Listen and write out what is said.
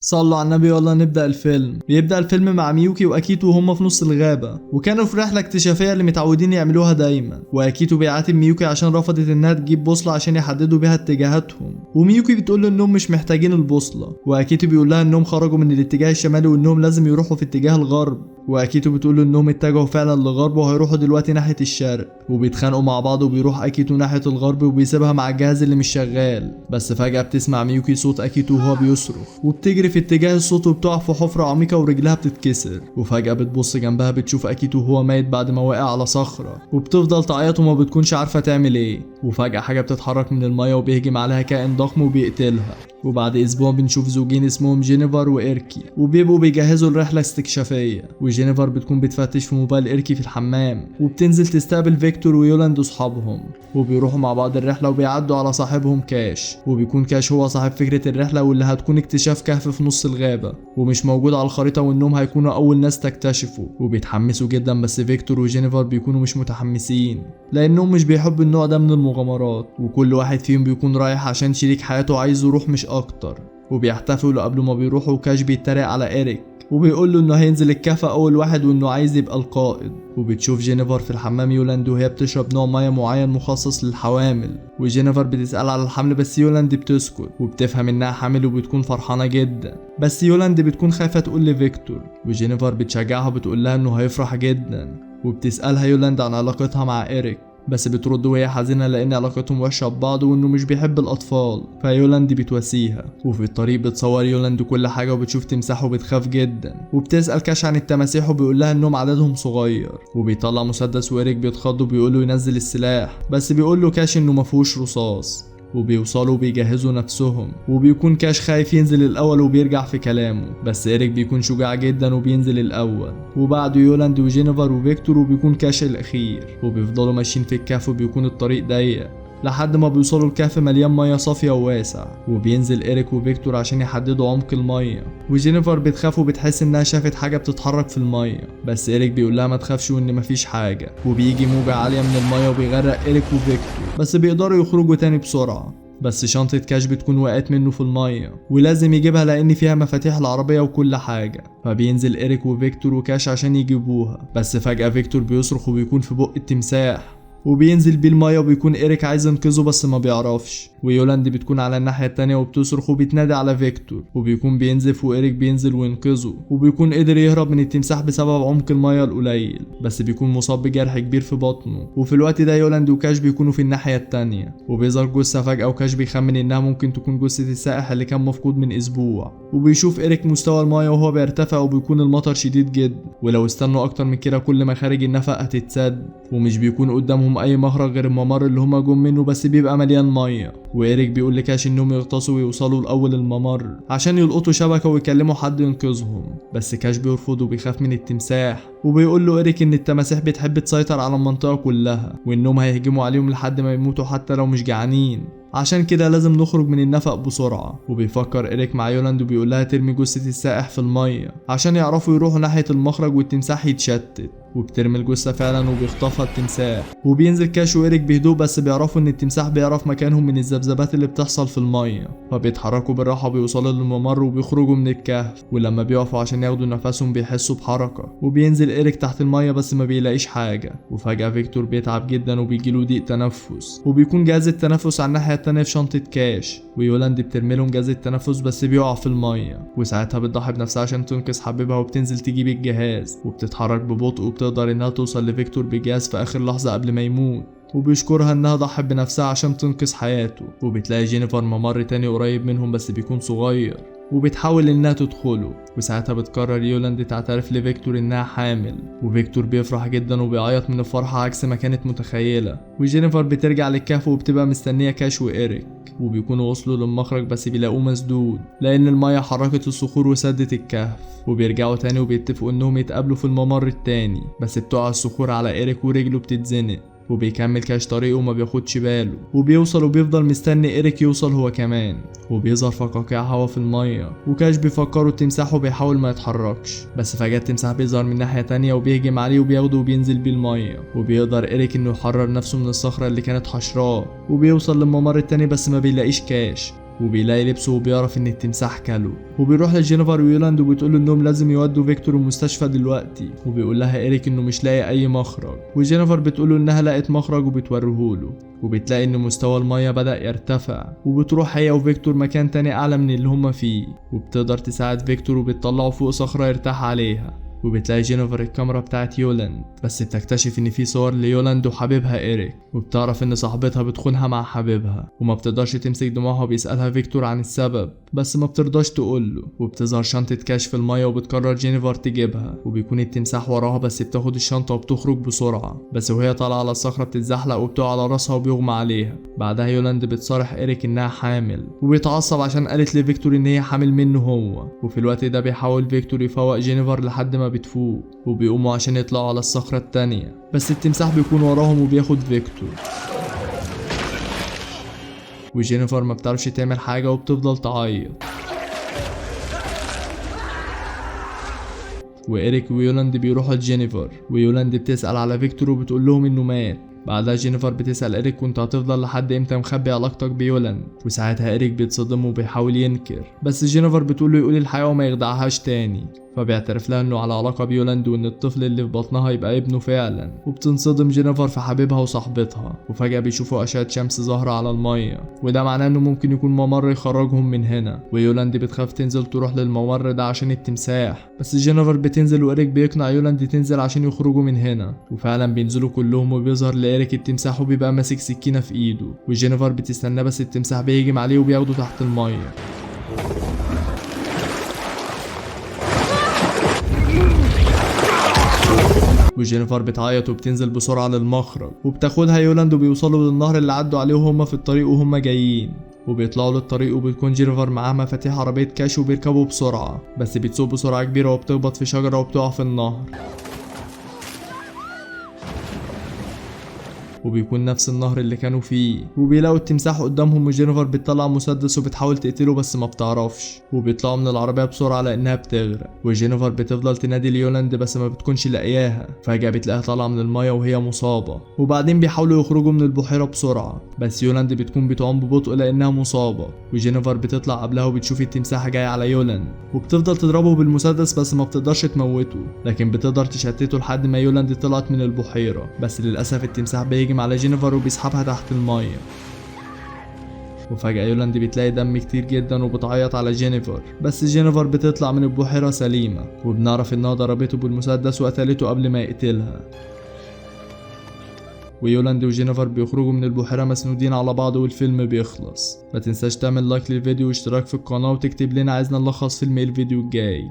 صلوا على النبي والله نبدأ الفيلم. بيبدأ الفيلم مع ميوكي واكيتو وهم في نص الغابة، وكانوا في رحلة اكتشافية اللي متعودين يعملوها دايما. واكيتو بيعاتب ميوكي عشان رفضت انها تجيب بوصلة عشان يحددوا بيها اتجاهاتهم، وميوكي بتقول له انهم مش محتاجين البوصلة، واكيتو بيقول لها انهم خرجوا من الاتجاه الشمالي وانهم لازم يروحوا في اتجاه الغرب، واكيتو بتقول له انهم اتجهوا فعلا للغرب وهيروحوا دلوقتي ناحية الشرق. وبيتخانقوا مع بعض وبيروح اكيتو ناحية الغرب وبيسيبها مع الجهاز اللي مش شغال. بس فجأة بتسمع ميوكي صوت اكيتو وهو بيصرخ، وبتجري في اتجاه الصوت وبتقع في حفرة عميقة ورجلها بتتكسر. وفجأة بتبص جنبها بتشوف اكيتو وهو ميت بعد ما وقع على صخرة، وبتفضل تعيط وما بتكونش عارفة تعمل ايه. وفجأة حاجة بتتحرك من المية وبيهجم عليها كائن ضخم وبيقتلها. وبعد اسبوع بنشوف زوجين اسمهم جينيفر وإيركي، وبيبقوا بيجهزوا لرحلة استكشافية. وجينيفر بتكون بتفتش في موبايل إيركي في الحمام، وبتنزل تستقبل فيكتور ويولاند واصحابهم، وبيروحوا مع بعض الرحلة وبيعدوا على صاحبهم كاش. وبيكون كاش هو صاحب فكرة الرحلة واللي هتكون اكتشاف كهف في نص الغابة ومش موجود على الخريطة، وانهم هيكونوا اول ناس تكتشفه. وبيتحمسوا جدا، بس فيكتور وجينيفر بيكونوا مش متحمسين لانهم مش بيحبوا النوع ده من المغامرات، وكل واحد فيهم بيكون رايح عشان شريك حياته عايز يروح مش اكتر. وبيحتفلوا قبل ما بيروحوا، وكاش بيتريق على إيريك وبيقول له انه هينزل الكهف اول واحد وانه عايز يبقى القائد. وبتشوف جينيفر في الحمام يولاند وهي بتشرب نوع ميه معين مخصص للحوامل، وجينيفر بتسأل على الحمل بس يولاند بتسكت وبتفهم انها حامل وبتكون فرحانة جدا. بس يولاند بتكون خايفة تقول لفيكتور، وجينيفر بتشجعها وبتقول لها انه هيفرح جدا. وبتسألها يولاند عن علاقتها مع إيريك، بس بترد وهي حزينة لأن علاقتهم وحشة ببعض وإنه مش بيحب الأطفال، فيولاند بتواسيها. وفي الطريق بتصور يولاند كل حاجة وبتشوف تمساح وبتخاف جدا، وبتسأل كاش عن التماسيح وبيقول لها إنهم عددهم صغير. وبيطلع مسدس وإيريك بيتخض وبيقول له ينزل السلاح، بس بيقول له كاش إنه مفهوش رصاص. وبيوصلوا وبيجهزوا نفسهم، وبيكون كاش خايف ينزل الأول وبيرجع في كلامه، بس إيريك بيكون شجاع جدا وبينزل الأول، وبعده يولاند وجينيفر وفيكتور، وبيكون كاش الأخير. وبيفضلوا ماشيين في الكهف وبيكون الطريق ضيق لحد ما بيوصلوا الكهف مليان ميه صافية وواسع. وبينزل إيريك وفيكتور عشان يحددوا عمق الميه، وجينيفر بتخاف وبتحس انها شافت حاجة بتتحرك في الميه، بس إيريك بيقول لها ما تخافش وان مفيش حاجة. وبيجي موجة عالية من الميه وبيغرق إيريك وفيكتور، بس بيقدروا يخرجوا تاني بسرعة. بس شنطة كاش بتكون وقعت منه في المية ولازم يجيبها لأن فيها مفاتيح العربية وكل حاجة. فبينزل إيريك وفيكتور وكاش عشان يجيبوها، بس فجأة فيكتور بيصرخ وبيكون في بق التمساح وبينزل بيه المية، وبيكون إيريك عايز ينقذه بس ما بيعرفش. ويولاند بتكون على الناحية التانية وبتصرخ وبتنادي على فيكتور، وبيكون بينزف وإيريك بينزل وينقذه، وبيكون قدر يهرب من التمساح بسبب عمق المية القليل، بس بيكون مصاب بجرح كبير في بطنه. وفي الوقت ده يولاند وكاش بيكونوا في الناحية التانية، وبيظهر جثة فجأة، وكاش بيخمن إنها ممكن تكون جثة السائح اللي كان مفقود من أسبوع. وبيشوف إيريك مستوى المية وهو بيرتفع، وبيكون المطر شديد جدا، ولو استنوا أكتر من كده كل مخارج النفق هتتسد، ومش بيكون قدامهم اي مخرج غير الممر اللي هما جم منه، بس بيبقى مليان ميه. وإيريك بيقول لكاش انهم يغطسوا ويوصلوا لاول الممر عشان يلقطوا شبكه ويكلموا حد ينقذهم، بس كاش بيرفض وبيخاف من التمساح، وبيقول له إيريك ان التماسيح بتحب تسيطر على المنطقه كلها وانهم هيهجموا عليهم لحد ما يموتوا حتى لو مش جعانين، عشان كده لازم نخرج من النفق بسرعة. وبيفكر إيريك مع يولاند وبيقول لها ترمي جثة السائح في المية عشان يعرفوا يروحوا ناحية المخرج والتمساح يتشتت. وبترمي الجثة فعلا وبيخطفها التمساح، وبينزل كاش وإيريك بهدوء، بس بيعرفوا ان التمساح بيعرف مكانهم من الذبذبات اللي بتحصل في المية، فبيتحركوا بالراحة وبيوصلوا للممر وبيخرجوا من الكهف. ولما بيقفوا عشان ياخدوا نفسهم بيحسوا بحركة، وبينزل إيريك تحت المية بس ما بيلاقيش حاجة. وفجأة فيكتور بيتعب جدا وبيجيله ضيق تنفس، وبيكون جهاز التنفس على الناحية التانية في شنطة كاش، ويولاند بترمي لهم جهاز التنفس بس بيقع في المية. وساعتها بتضحي بنفسها عشان تنقذ حبيبها وبتنزل تجيب الجهاز، وبتتحرك ببطء وبتقدر انها توصل لفيكتور بالجهاز في اخر لحظة قبل ما يموت، وبيشكرها انها ضحت بنفسها عشان تنقذ حياته. وبتلاقي جينيفر ممر تاني قريب منهم بس بيكون صغير، وبتحاول انها تدخله. وساعتها بتقرر يولاند تعترف لفيكتور انها حامل، وفيكتور بيفرح جدا وبيعيط من الفرحة عكس ما كانت متخيلة. وجينيفر بترجع للكهف وبتبقى مستنية كاش وإيريك، وبيكونوا وصلوا للمخرج بس بيلاقوه مسدود لأن المية حركت الصخور وسدت الكهف. وبيرجعوا تاني وبيتفقوا انهم يتقابلوا في الممر التاني، بس بتقع الصخور على إيريك ورجله بتتزنق، وبيكمل كاش طريقه وما بياخدش باله، وبيوصل وبيفضل مستني إيريك يوصل هو كمان. وبيظهر فقاقيع هوا في المية، وكاش بيفكره التمساح وبيحاول ما يتحركش، بس فجأة التمساح بيظهر من ناحية تانية وبيهجم عليه وبياخده وبينزل بيه المية. وبيقدر إيريك انه يحرر نفسه من الصخرة اللي كانت حشراه، وبيوصل للممر التاني بس ما بيلاقيش كاش. وبيلاقي لبسه وبيعرف ان التمساح كله. وبيروح لجينيفر ويولاند وبتقول انهم لازم يودوا فيكتور المستشفى دلوقتي، وبيقول لها إيريك انه مش لاقي اي مخرج، وجينيفر بتقول له انها لقت مخرج وبتوريهوله، وبتلاقي ان مستوى المية بدأ يرتفع، وبتروح هي وفيكتور مكان تاني اعلى من اللي هما فيه، وبتقدر تساعد فيكتور وبتطلعه فوق صخرة يرتاح عليها. وبتلاقي جينيفر الكاميرا بتاعت يولاند، بس بتكتشف ان في صور ليولاند وحبيبها إيريك، وبتعرف ان صاحبتها بتخونها مع حبيبها، وما بتقدرش تمسك دموعها، وبيسألها فيكتور عن السبب بس ما بترضاش تقوله. وبتظهر شنطة كاش في المية وبتقرر جينيفر تجيبها، وبيكون التمساح وراها بس بتاخد الشنطة وبتخرج بسرعة، بس وهي طالعة على الصخرة بتتزحلق وبتقع على راسها وبيغمى عليها. بعدها يولاند بتصارح إيريك انها حامل، وبيتعصب عشان قالت لفيكتور ان هي حامل منه هو. وفي الوقت ده بيحاول فيكتور يفوق جينيفر لحد ما بتفوق، وبيقوموا عشان يطلعوا على الصخرة التانية، بس التمساح بيكون وراهم وبياخد فيكتور، وجينيفر ما بتعرفش تعمل حاجة وبتفضل تعيط. وإيريك ويولاند بيروحوا لجينيفر، ويولاند بتسأل على فيكتور وبتقول لهم انه مات. بعدها جينيفر بتسأل إيريك كنت هتفضل لحد امتى مخبي علاقتك بيولاند، وساعتها إيريك بيتصدم وبيحاول ينكر، بس جينيفر بتقول له يقول الحقيقة وما يخدعهاش تاني، فبيعترف لها انه على علاقة بيولاند وان الطفل اللي في بطنها يبقى ابنه فعلا. وبتنصدم جينيفر في حبيبها وصاحبتها، وفجأة بيشوفوا أشعة شمس ظاهرة على المية، وده معناه انه ممكن يكون ممر يخرجهم من هنا. ويولاند بتخاف تنزل تروح للممر ده عشان التمساح، بس جينيفر بتنزل وإيريك بيقنع يولاند تنزل عشان يخرجوا من هنا، وفعلا بينزلوا كلهم. وبيظهر لإيريك التمساح وبيبقى ماسك سكينة في ايده، وجينيفر بتستناه بس التمساح بيهجم عليه وبياخده تحت المية. وجينيفر بتعيط وبتنزل بسرعة للمخرج، وبتاخدها يولاند وبيوصلوا للنهر اللي عدوا عليه وهما في الطريق وهما جايين، وبيطلعوا للطريق وبتكون جينيفر معاها مفاتيح عربية كاش وبيركبوا بسرعة، بس بتسوق بسرعة كبيرة وبتخبط في شجرة وبتقع في النهر، وبيكون نفس النهر اللي كانوا فيه. وبيلاقوا التمساح قدامهم، وجينيفر بتطلع مسدس وبتحاول تقتله بس ما بتعرفش، وبيطلعوا من العربية بسرعة لأنها بتغرق. وجينيفر بتفضل تنادي ليولاند بس ما بتكونش لاقياها، فجأة بتلاقيها طالعة من المية وهي مصابة. وبعدين بيحاولوا يخرجوا من البحيرة بسرعة، بس يولاند بتكون بتعوم ببطء لأنها مصابة، وجينيفر بتطلع قبلها وبتشوف التمساح جاي على يولاند، وبتفضل تضربه بالمسدس بس ما بتقدرش تموته، لكن بتقدر تشتته لحد ما يولاند طلعت من البحيرة. بس للأسف التمساح بيهجم على جينيفر وبيسحبها تحت المية، وفجأة يولاند بتلاقي دم كتير جدا وبتعيط على جينيفر، بس جينيفر بتطلع من البحيرة سليمة، وبنعرف انها ضربته بالمسدس وقتلته قبل ما يقتلها. ويولاند وجينيفر بيخرجوا من البحيرة مسنودين على بعض والفيلم بيخلص. ما تنساش تعمل like للفيديو واشتراك في القناة وتكتب لنا عايزنا نلخص فيلم ايه الفيديو الجاي.